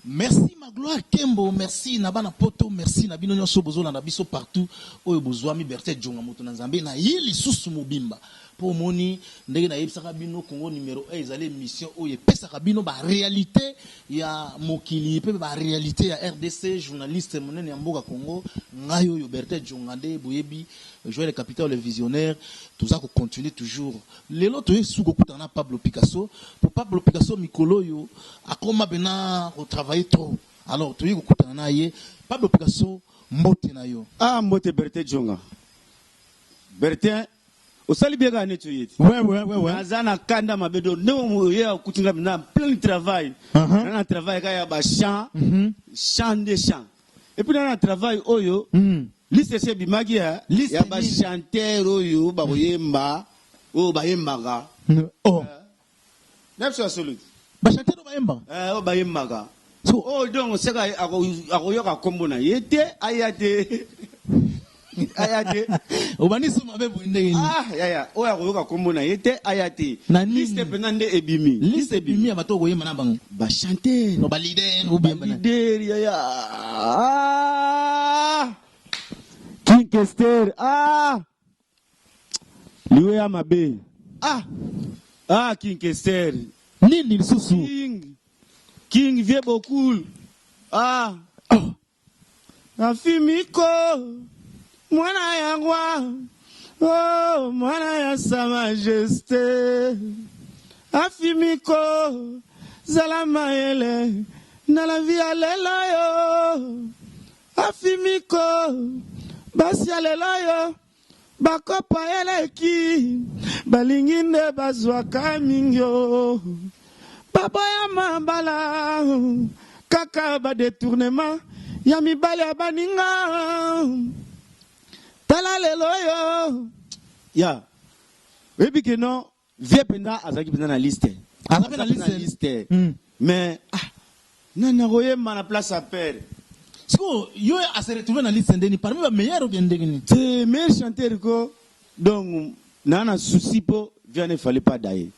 Merci Magloire Kembo, merci na bana poto, merci na bino nyonso bozolanda biso partout oyo bozwami. Bertin Djonga, moto na Nzambe na ye lisusu mobimba. Po omoni ndenge nayebisaka bino, Congo numéro 1 ezali émission oyo epesaka bino ba réalité ya mokili mpe ba réalité ya RDC. Journaliste monene ya mboka Congo, ngai oyo Bertin Djonga nde boyebi, Joël Capital le visionnaire. Toza kocontinue toujours. Lelo toye su kokutana na Pablo Picasso, po Pablo Picasso mikolo oyo akoma pena kotravailler trop. Alors toye kokutana na ye. Pablo Picasso, mbote na yo. Ah, mbote Bertin Djonga. Bertin, osali bien kaka neti oye ti. Ouais. Naza na kanda mabe do ndenge oye okuti nga na plein travail. Na travail kaka ya bachamp, champ nde champ. Et puis na travail oyo, liste esi ebimaki ya Liste ya nini? Bachanteur oyo bakoyemba, oyo bayembaka. Oh. Na biso ya solo ti. Bachanteur oyo bayembaka? Eh, oyo bayembaka. So, oyo donc seka akoyoka nkombo na ye te, aya te, aya te. Obandi so mabe boye ndenge nini? Ah yaya, oyo akoyoka nkombo na ye te, aya te. Na nini? Liste mpenza nde ebimi. Liste ebimi ya bato oyo koyemba na bango? Bachanteur. No, baleader ou bien bana? Baleader yaya. Ah! King Kester, ah, liwe ya mabe. Ah ah, King Kester. Nini lisusu? King, King Vieux Bokul, ah. Oh. Afimiko mwana ya roi, oh, mwana ya sa majesté. Afimiko, zala mayele na la vie ya lelo yo. Afimiko, basi ya lelo yo bakopa eleki, balingi nde bazwaka mingi o. Baboya mabala kaka badétournement ya mibali ya baninga. Tala lelo oyo ya oyebi ke non, vieux mpenza azalaki mpenza na liste. Aza mpe na liste. Liste. Mais ah, nani akoyemba na place ya père? Sikoyo yo ase retrouve na liste ndeni? Parmi bameilleur ou bien ndenge nini? Te, meilleur chanteur ko. Donc naa na souci mpo vieux wana efale pas daye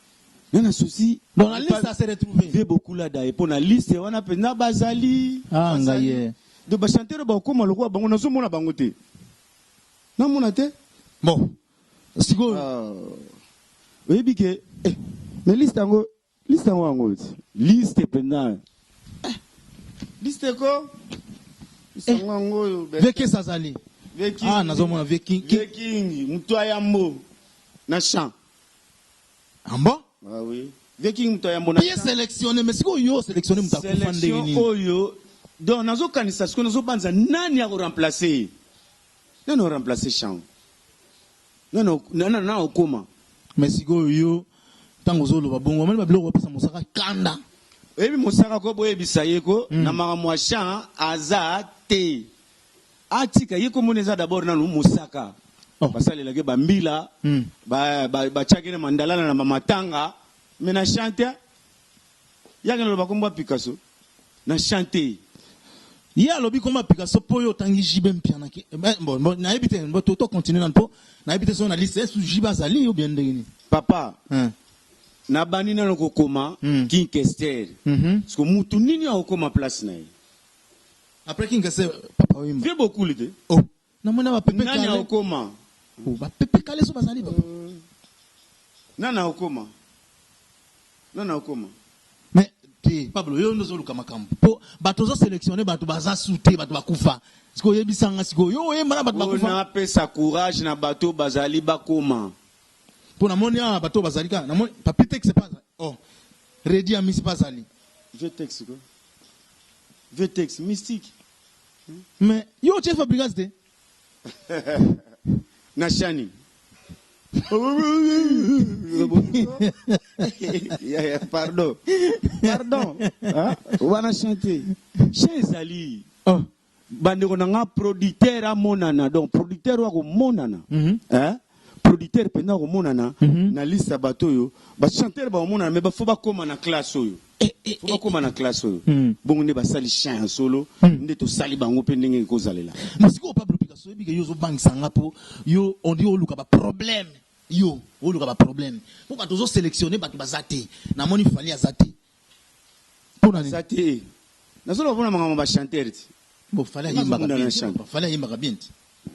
na na souci. Donc na liste ase retrouve. Vieux Bokula daye mpo na liste wana mpenza bazali. Ah, Bazali. ngai ye. Donc bachanteur bakokóma lokola bango, nazomona bango te, namona te. Bon, sikoyo Ah, oyebi ke eh, mais liste yango, liste yango, yango ti liste mpenza, eh, liste ko, liste yango, yango oyo. Vieux Kesa azali. Vieux King. Ah, nazomona vieux King. Vieux King moto ayambo na champ. Ah bon? Ah oui, Vieux King moto ayambo na Bien champ. sélectionné, mais sikoyo yo sélectionné moto akufa ndenge Sélection nini? Oyo donc nazokanisa sikoyo, nazobanza nani akoremplace ye, nani oremplace champ, nani nani nani okoma. Mais sikoyo yo ntango ozoloba bongo, omoni babiloko bapesa mosaka kanda. Oyebi mosaka ko, boyebisa ye ko na makambo ya champ aza te, atika ye. Komona eza d'abord nanu mosaka. Oh. Basalelaki bambila, batiaki na mandalala na bamatanga, mais na chant yaki naloba kombo ya Picasso na chante. Ye alobi komba Picasso mpo oyo otangi JB Mpiana. Bon, nayebi te. Bon, to continue nanu mpo nayebi te soki na liste esu JB azali ou bien ndenge nini. Papa, Hein. nabandi nano kokoma King Kester. Parce que mutu nini akokoma place na ye? Après King Kester, Papa Wemba? Vieux Bokuli te. Oh, namoni bapepe Nani kale. akokoma? Oh, bapepe kale so bazali, papa. Nani akokoma? Nani akokoma? Mais te, Pablo, yo nde ozoluka makambo mpo bato ozosélectionne, bato baza su te, bato bakufa. Sikoyo oyebisanga, sikoyo yo oyemba na bato bakufa? Napesa courage na bato bazali bakoma. Mpo namoni awa bato oyo bazali kaka, namoni Papi Tex pa, oh, Redi Amisi mpe azali. Vieux Tex ko, Vieux Tex mystique. Mais yo otie Fabregas te? Na shani. Yeah, pardon, pardon. Ah, wana chante, chant ezali. Oh. Bandeko na nga, producteur amonana, donc producteur oyo akomonana, hein? Producteur mpenza akomonana na liste ya bato oyo bachanteur bakomonana, mais bafo bakóma na classe oyo, fo bakóma na classe oyo. Bongo nde basali chant ya solo, nde tosali bango mpe ndenge ekozalela. Mais sikoyo Pablo Picasso, oyebi ke yo ozobangisa nga mpo yo ondi oluka baproblème, yo oluka baproblème mpo bato ozosélectionne, bato baza te. Namoni Fally aza te, mpo na nini? Aza te. Nazoloba mpona makambo ba chanteur ti. Bon, Fally ayembaka bien te. Fally ayembaka bien te.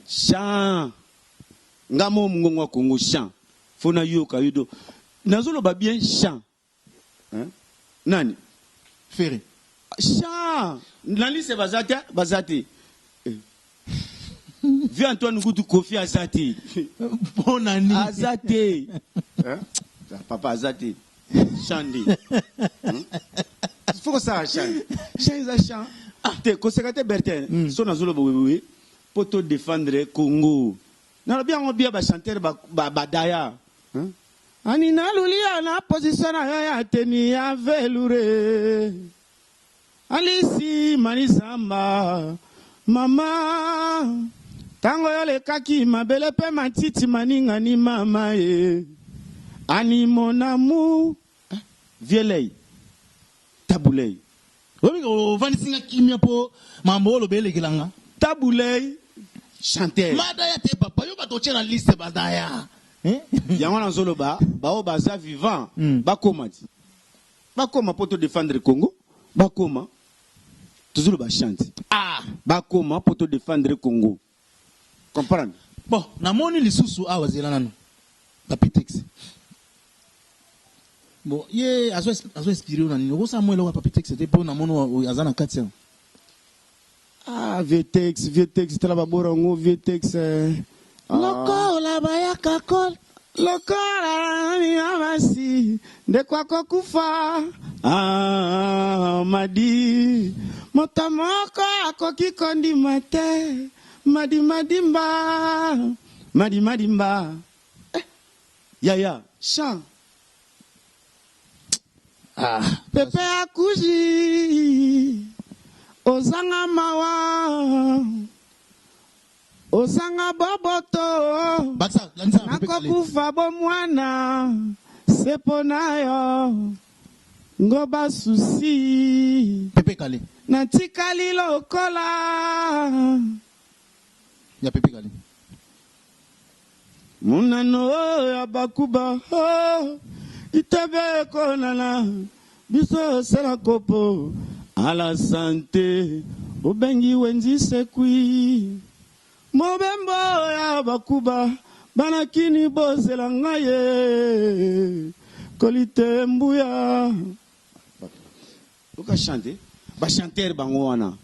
Chant. Nga mo mungongo ya Congo chant. Faut nayoka yo do. Nazoloba bien chant. Hein? Nani? Ferre. Chant. Na liste baza te, baza te. Eh. Vieux Antoine Kutu Kofi aza te. Pona nini? Aza te. Hein? Papa aza te. Chant nde. Hmm? Faut kosala chant. Chant eza chant. Ah. Te koseka te Bertin. So nazoloba boye po to défendre Congo. Nalobi yango bia ba chanteur ba ba, ba daya. Hein? Ani nalulia na position na yo ya teni ya veloure. Alisi Manisamba mama tango yo lekaki mabele pe matiti maningani mama ye ani mon amour eh, vielei tabulei. Oyebi ovandisi nga kimia po mambo oloba elekela nga. Tabulei chanteur. Madaya te papa yo bato otie na liste badaya. Eh? Yango nazoloba baoyo baza vivant bakoma ti. Bakoma po to defendre Congo, bakoma tozoloba chante. Ah, bakoma po to defendre Congo. Comprendre? Bon, namoni lisusu awa zela nanu. Papi Tex. Bon, ye azo azo inspirer yo na nini? Okosala mwa eloko ya Papi Tex te po namoni aza na kati awa. Ah, vieux Tex, vieux Tex, tala babora yango, vieux Tex. Eh. Ah. Lokola bayaka kol. Lokola ya basi ndeko akokufa ah, madi moto moko akoki kondima te madi madimba madi madimba eh, yaya chant. Ah. Pepe akuji ozanga mawa ozanga boboto Bakisa, landisa na Pepe Kale. Nakokufa bomwana se mpo na yo ngoba susi Pepe Kale. Natikali lokola Ya Pepe Kale. Monano ya bakuba oh, itebe ekonana biso osala kopo à la sante obengi wenzi sekui mobembo ya bakuba bana kini bozela ngai ye kolite mbuya oka chante ba chanteur bango wana.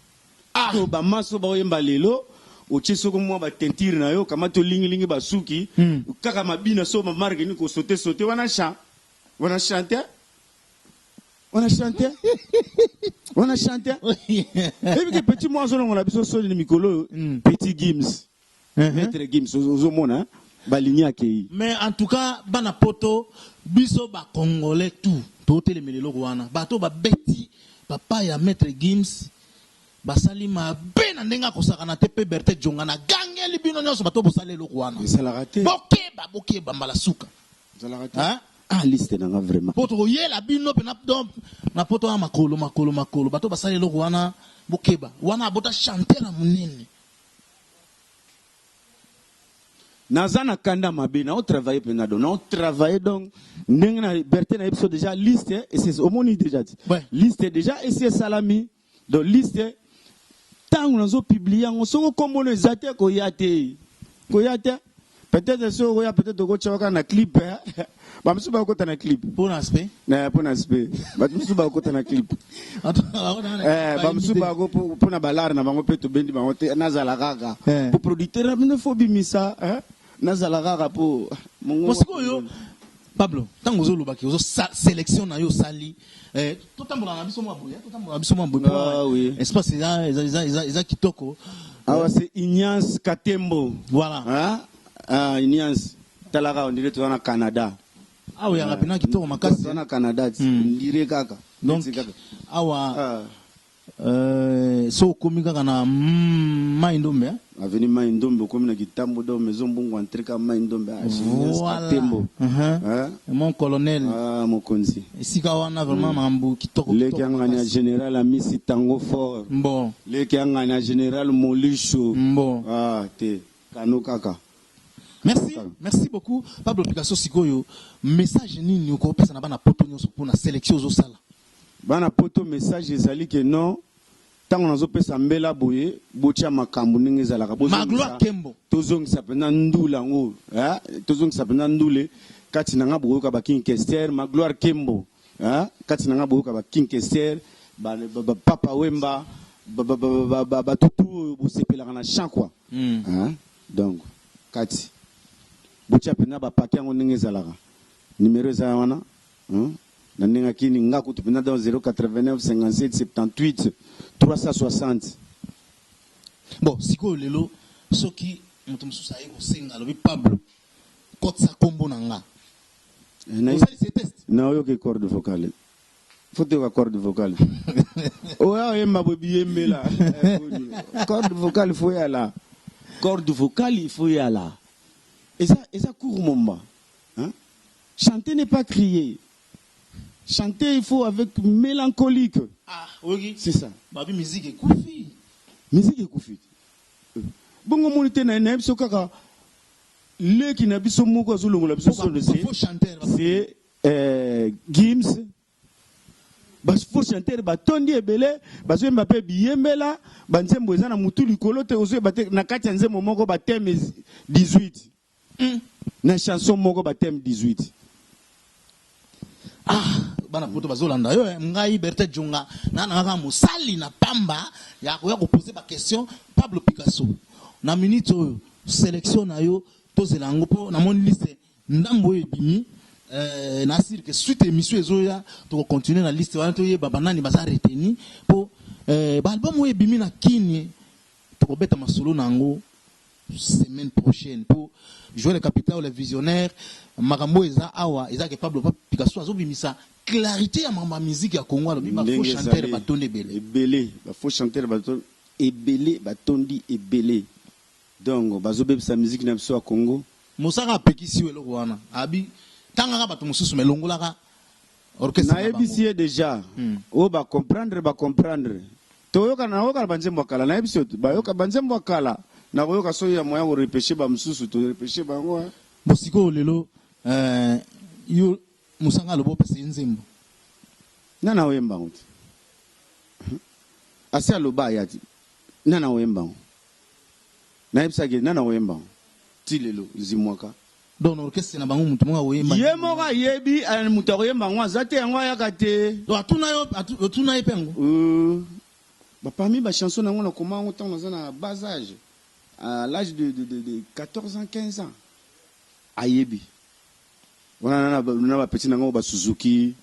Ah. To ba maso baoyemba lelo otie soko mwa ba teinture na yo kamati olingilingi basuki kaka mabina so bamarke nini kosote sote wana chant wana chante wana chante wana chante eyebi ke petit mwa azolongola biso soni na mikolo oyo. Petit Gims, Maître Gims, ozomona hein? Balingi akei. Mais en tout cas bana poto biso ba congolais tout totelemela eloko wana bato babeti papa ya Maître Gims basali mabe na ndenge akosakana te pe Bertin Djonga na gangeli bino nyonso bato bosali eloko wana. Esalaka te. Bokeba bokeba mbala suka. Esalaka te. Hein? Ah, liste na nga vraiment. Po tokoyela bino pe na donc na poto wana makolo makolo makolo bato basali eloko wana bokeba wana abota chanteur ya monene. Naza na kanda mabe nao travailler penza donc nao travailler donc ndenge na Bertin na biso déjà liste esi omoni déjà ti Ouais. liste déjà esi esalami donc liste ntango nazo publier yango soko kombono eza te koya te koya te peut-être soki okoya peut-être okotya kaka na clip eh. Bamosusu bakokota na clip. Mpo na aspect. Mpo na aspect bato mosusu bakokota na clip. Eh, bamosusu bako mpo na balare na bango mpe tobendi bango te nazala kaka Eh. po producteur na bino fo bimisa eh, nazala kaka po mongongo. Bon, sikoyo Pablo ntango ozolobaki ozo sélection na yo osali eh, totambola na biso mwa boye eh, totambola na biso mwa boye. Ah, oui. Espace eza, eza, eza, eza, eza kitoko. Awa c'est Ignace Katembo. Voilà. Ah, ah, Ignace talaka on dirait toza na Canada. Awa yanga mpena kitoko makasi. Toza na Canada ti on dirait kaka. Donc Neti kaka. Awa ah. So okomi kaka na Mai Ndombe eh? Avenue Mai Ndombe okomi na Kitambo donc maison Mbungu entrée ka Mai Ndombe ah, chez Ignace Voilà. Katembo. Uh-huh. Hein? Mon colonel. Ah, mokonzi. Esika wana vraiment makambo kitoko Leki kitoko yangani ya makasi. général Amisi Tango Fort. Bon. Leki yangani ya général Molisho. Bon. Ah, te. Kano kaka. Merci, merci beaucoup Pablo Picasso. Sikoyo message nini okopesa na bana poto nyonso mpona sélection ozosala? Bana poto message ezali ke non. Ntango nazopesa mbela boye, botia makambo ndenge ezalaka. Magloire Kembo. Tozongisa mpenza ndule yango, eh? Tozongisa mpenza ndule kati na nga, bokoyoka ba King Kester, Magloire Kembo, eh? Kati na nga boyoka ba King Kester, ba, ba, ba Papa Wemba, ba, ba, ba, ba, ba, batutu oyo bosepelaka na chant quoi. Eh? Donc kati botia mpenza bapake yango ndenge ezalaka. Numero eza wana, hein? Na ndenge akini nga kutu mpenza dans 089 57 78 360. Bon, sikoyo lelo soki moto mosusu aye kosenga, alobi: "Pablo, kotisa nkombo na nga." Osalisi test? Naoyoki corde vocale, faut toyoka corde vocale oya oyemba boye biyembela. Corde vocale faut yala, corde vocale il faut yala. Eza court momba, hein? Chanter n'est pas crier. Chanter, il faut avec mélancolique. Ah, oyoki? C'est ça. Babi musique ekufi. Musique ekufi bongo moni te. Na biso kaka leki na biso moko azolongola biso solo. Faux chanteur. C'est Gims. Bafaux chanteur batondi ebele, bazoyemba mpe biyembela, banzembo eza na mutu likolo te, ozoyeba te. Na kati ya nzembo moko bathème 18. Na chanson moko bathème 18. Ah, bana poto bazolanda yo, eh. Ngai Bertin Djonga na kaka mosali na pamba ya koya kopose baquestion. Pablo Picasso, na minute oyo sélection na yo tozela yango, mpo namoni liste ndambo oyo ebimi, na sûr que suite émission ezoya tokocontinue na liste wana, toyeba banani baza retenu, mpo baalbum oyo ebimi na kini, tokobeta masolo na yango semaine prochaine. Mpo jouer le capital, le visionnaire, makambo oyo eza awa eza ke Pablo Picasso azobimisa clarité ya makambo ya musique ya Congo. Alobi bafaux chanteur batondi ebele. Ebele, bafaux chanteur batondi ebele, batondi ebele, donc bazobebisa musique na biso ya Congo. Mosaka apekisi yo eloko wana, abi tangaka bato mosusu me longolaka orchestre na Nayebisi ye déjà. Oyo bacomprendre, bacomprendre. Toyoka, nayoka banzembo ya kala. Nayebisi yo, bayoka banzembo ya kala. Nakoyoka soki ya moya korepêcher bamosusu, torepêcher bango, hein. Bo sikoyo lelo, yo mosanga alobi opesa ye nzembo. Nani aoyemba yango te? Asi aloba aya ti nani aoyemba yango? Nayebisaki nani aoyemba yango ti lelo nzimwaka. Donc na orchestre na bango motu moko akoyemba? Ye moko ayebi, moto akoyemba yango aza te, yango ayaka te. Donc atuna yo, otuna ye mpe yango? Parmi bachanson yango nakoma yango ntango naza na bas âge, à l'âge de 14 ans, 15 ans. Ayebi wana na bapeti nango basuzuki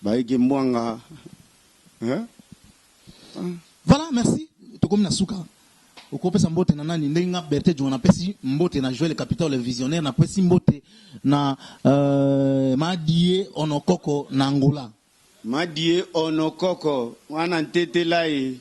bayeke mbwanga, hein? Voilà, merci. Tokomi na suka. Okopesa mbote na nani? Ndenge nga Bertin Djonga napesi mbote na Joel Capital le visionnaire, napesi mbote na Madie Onokoko na Angola. Madie Onokoko wana ntetela ye.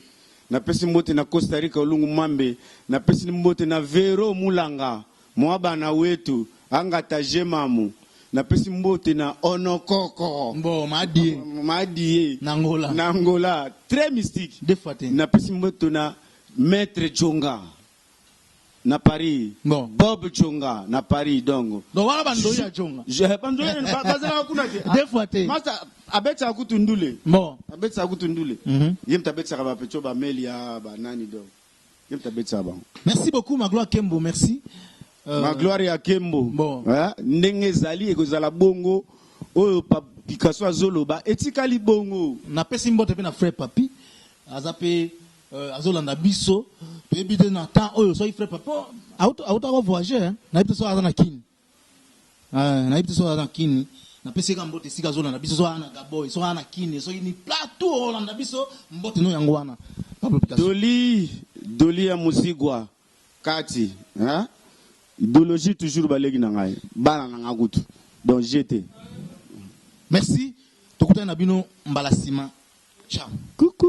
Napesi mbote na Costa Rica, Olungu Mambe. Napesi mbote na Vero Mulanga, mwa bana wetu angata jemamu. Napesi mbote na Onokoko. Bon, Madie. Madie. Na Angola. Na Angola, très mystique. Deux fois te. Napesi mbote na Maître Djonga na Paris. Bon. Bob Djonga na Paris, donc. Donc wana bandoi ya Djonga. Bandoi bazalaka kuna te. Deux fois te. Masa abetisaka kutu ndule. Bon. Abetisaka kutu ndule. Ye moto abetisaka bapetio, bamelia, banani, donc ye moto abetisaka bango. Merci beaucoup, Magloire Kembo, merci. Magloire ya Kembo. Bon. Eh, ndenge ezali ekozala bongo. Oyo Picasso azoloba etikali bongo. Napesi mbote mpe na frère Papi, aza mpe azolanda biso. Toyebi te na temps oyo soki frère Papi auta kovoyage, nayebi te soki aza na Kini. Nayebi te soki aza na Kini. Napesi eka mbote esika azolanda biso, soki aza na Gaboy, soki aza na Kini, soki ni plateau olanda biso, mbote no yango wana, Pablo Picasso. Doli Doli ya Mozigwa kati, hein? Idéologie toujours, baleki na ngai, bana na ngai kutu, donc jete. Merci, tokutani na bino mbala nsima. Ciao. Coucou.